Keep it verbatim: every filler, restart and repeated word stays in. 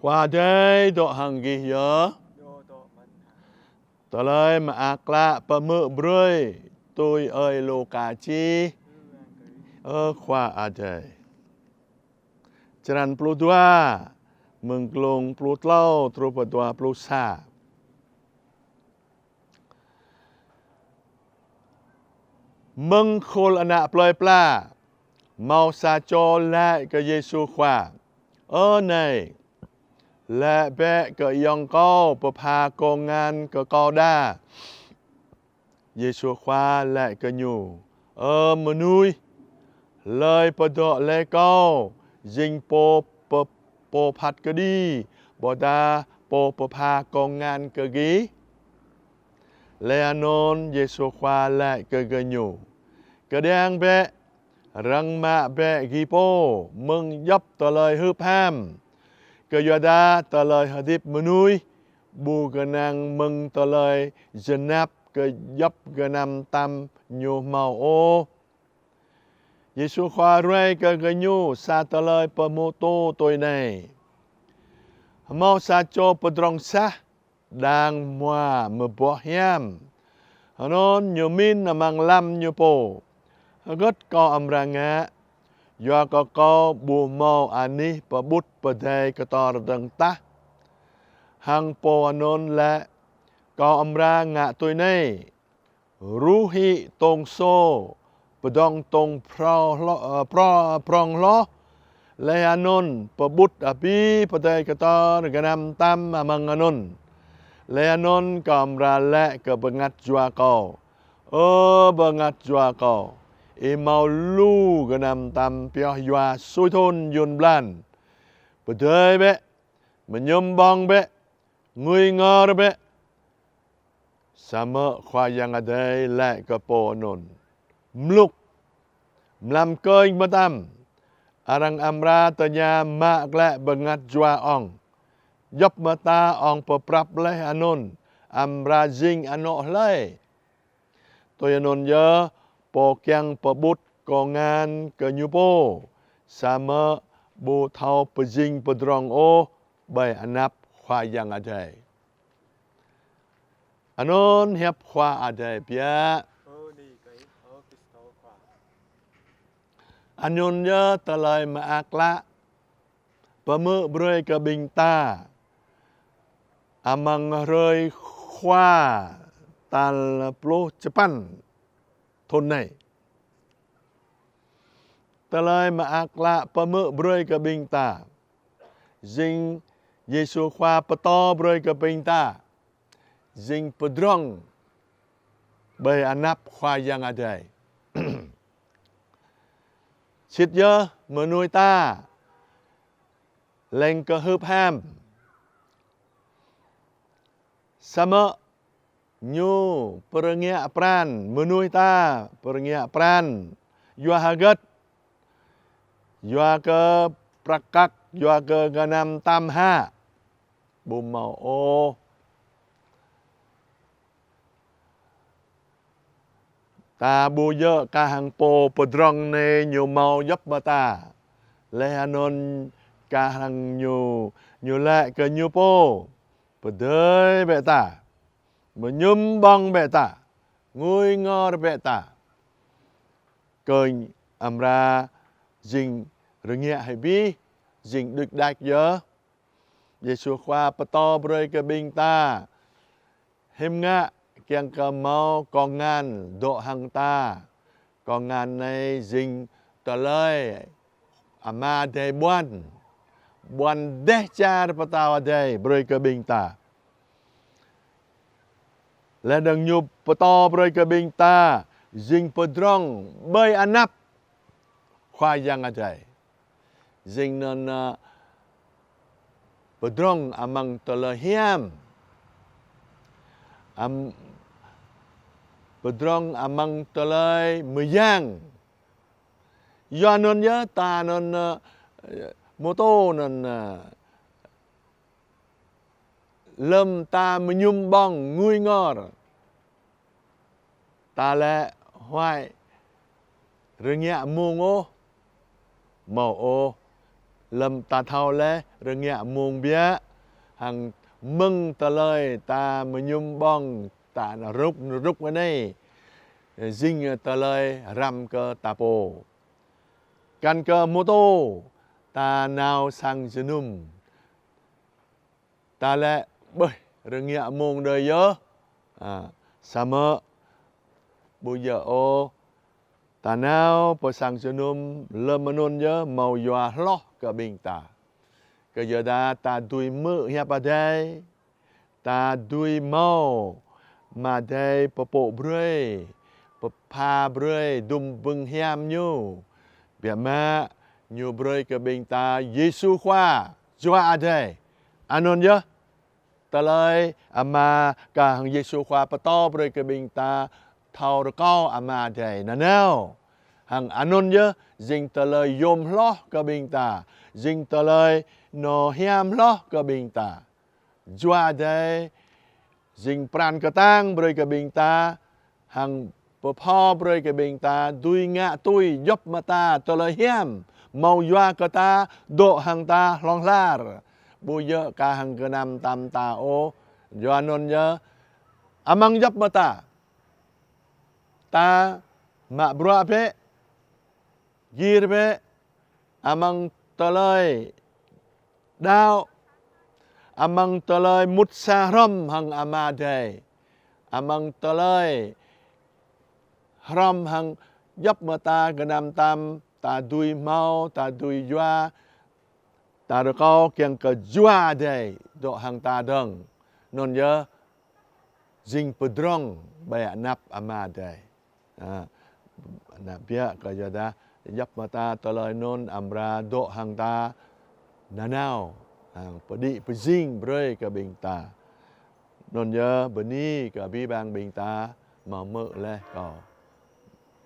Khua Adai dŏ hăng gih yơh. Tơlơi Mơak Klă pơhmư̆ brơi tui ơi Luka čih. Ơ Khua Adai. Črăn pluh dua, mơ̆ng glông pluh klâo truh pơ dua pluh sa. Mơ̆ng khul ană plơi pla, hmâo sa čô laĭ kơ Yêsu Khua: Ơ Nai, laĭ bĕ kơ ayŏng kâo pơpha kông ngan kơ kâo đa. Yêsu Khua laĭ kơ ñu: Ơ mơnuih, hlơi pơdŏ laih kâo jing pô pơ-, pô phat kơđi, ƀôdah pô pơpha kông ngan kơ gih? Laih anŭn Yêsu Khua laĭ kơ gơñu: Kơđiăng bĕ, răng mă bĕ gih pô mơ̆ng djŏp tơlơi hưp ham. Kơyuadah tơlơi hơdip mơnuih ƀu gơnang mơ̆ng tơlơi jơnap kơ djŏp gơnam tam ñu hmâo ôh. Yêsu Khua ruai kơ gơñu sa tơlơi pơhmutu tui anai: Hmâo sa čô pơdrŏng sah đang hmua mơboh hiam. Anŭn ñu min amăng lăm ñu pô: Hơgĕt kâo amra ngă, yua kơ kâo ƀu hmâo anih pơƀut pơdai kơtor dơ̆ng tah? Hăng pô anŭn laĭ: Kâo amra ngă tui anai: Ruh hĭ tông sô, pơdŏng tông prong hloh, ơ, pro-, prong hloh, laih anŭn pơƀut abih pơdai kơtor gơnam tam amăng anŭn. Laih anŭn kâo amra laĭ kơ bơngăt jua kâo: Ơ bơngăt jua kâo, ih hmâo lu gơnam tam pioh yua sui thŭn yŭn blan. Pơdơi bĕ, mơñum ƀơ̆ng bĕ, ngui ngor bĕ. Samơ̆ Khua Yang Adai laĭ kơ pô anŭn: Mluk, mlam kơnh mơtam, arăng amra tơña mă glaĭ bơngăt jua ŏng. Djŏp mơta ŏng pơprăp laih anŭn amra jing anŏ hlơi? Tui anŭn yơh, pô kiăng pơƀut kông ngan kơ ñu pô, samơ̆ ƀu thâo pơjing pơdrŏng ôh ƀơi anăp Khua Yang Adai. Anŭn hiăp Khua Adai biă. Anŭn yơh tơlơi mơak klă pơhmư̆ brơi kơ ƀing ta amăng hrơi Khua tal pluh čơpăn thŭn anai. Tơlơi mơak klă pơhmư̆ brơi kơ ƀing ta, jing Yêsu Khua pơtô brơi kơ ƀing ta, jing pơdrŏng ƀơi anăp Khua Yang Adai. Sĭt yơh mơnuih ta leng kơ hưp ham. Samơ̆ ñu pơrơngiă pran, mơnuih ta pơrơngiă pran. Yua hơgĕt? Yua kơ prăk kăk, yua kơ gơnam tam hă? Ƀu hmâo ôh. Ta ƀu djơ̆ kah hăng pô pơdrŏng anai ñu hmâo djŏp mơta. Laih anŭn kah hăng ñu, ñu laĭ kơ ñu pô: Pơdơi bĕ ta, mơñum ƀơ̆ng bĕ ta, ngui ngor bĕ ta. Kơnh amra jing rơngiă hĭ abih, jing đuč đač yơh. Yêsu Khua pơtô brơi kơ ƀing ta, hiư̆m ngă kiăng kơ hmâo kông ngan dŏ hăng ta. Kông ngan anai jing tơlơi Ama Adai ƀuăn, ƀuăn dêh čar pơtao Adai brơi kơ ƀing ta. Laih dơ̆ng ñu pơtô brơi kơ ƀing ta, jing pơdrŏng ƀơi anăp Khua Yang Adai. Jing anŭn, ơ, pơdrŏng amăng tơlơi hiam. Am-, pơdrŏng amăng tơlơi mơyang. Yua anŭn yơh ta anŭn, ơ, mơtô anŭn, ơ, lơ̆m ta mơñum ƀơ̆ng ngui ngor, ta lĕ huai rơngiă mông ôh, hmâo ôh. Lơ̆m ta thâo laih rơngiă mông biă, hăng mơ̆ng tơlơi ta mơñum ƀơ̆ng ta nao rŭk nao rŭk anai, jing tơlơi răm kơ ta pô. Kăn kơ mơtô ta nao sang jơnum. Ta lĕ ƀơi rơngiă mông đơi yơh. A, samơ̆ ƀu djơ̆ ôh. Ta nao pơ sang jơnum lơ̆m anŭn yơh hmâo yua hloh kơ ƀing ta. Kơ yua dah ta dưi hmư̆ hiăp Adai. Ta dưi hmâo Ama Adai pơpŭ brơi, pơpha brơi, dŭm bưng hiam ñu. Biă mă ñu brơi kơ ƀing ta Yêsu Khua, Jua Adai. Anŭn yơh tơlơi Ama kah hăng Yêsu Khua pơtô brơi kơ ƀing ta thâo rơkâo Ama Adai nanao. Hăng anŭn yơh jing tơlơi yôm hloh kơ ƀing ta, jing tơlơi nao hiam hloh kơ ƀing ta. Jua Adai jing pran kơtang brơi kơ ƀing ta, hăng pơpho brơi kơ ƀing ta dưi ngă tui djŏp mơta tơlơi hiam hmâo yua kơ ta, dŏ hăng ta hlŏng lar. Ƀu djơ̆ kah hăng gơnam tam ta ôh. Yua anŭn yơh amăng djŏp mơta ta mă bruă bĕ, gir bĕ, amăng tơlơi đaŏ, amăng tơlơi mŭt sa hrŏm hăng Ama Adai, amăng tơlơi hrŏm hăng djŏp mơta gơnam tam ta dưi hmâo, ta dưi yua, ta rơkâo kiăng kơ Jua Adai dŏ hăng ta dơ̆ng. Anŭn yơh jing pơdrŏng ƀơi anăp Ama Adai. A, ană biă kơ yua dah djŏp mơta tơlơi anŭn amra dŏ hăng ta nanao, hăng pơđĭ pơjing brơi kơ ƀing ta. Anŭn yơh bơni kơ abih bang ƀing ta hmâo hmư̆ laih kâo.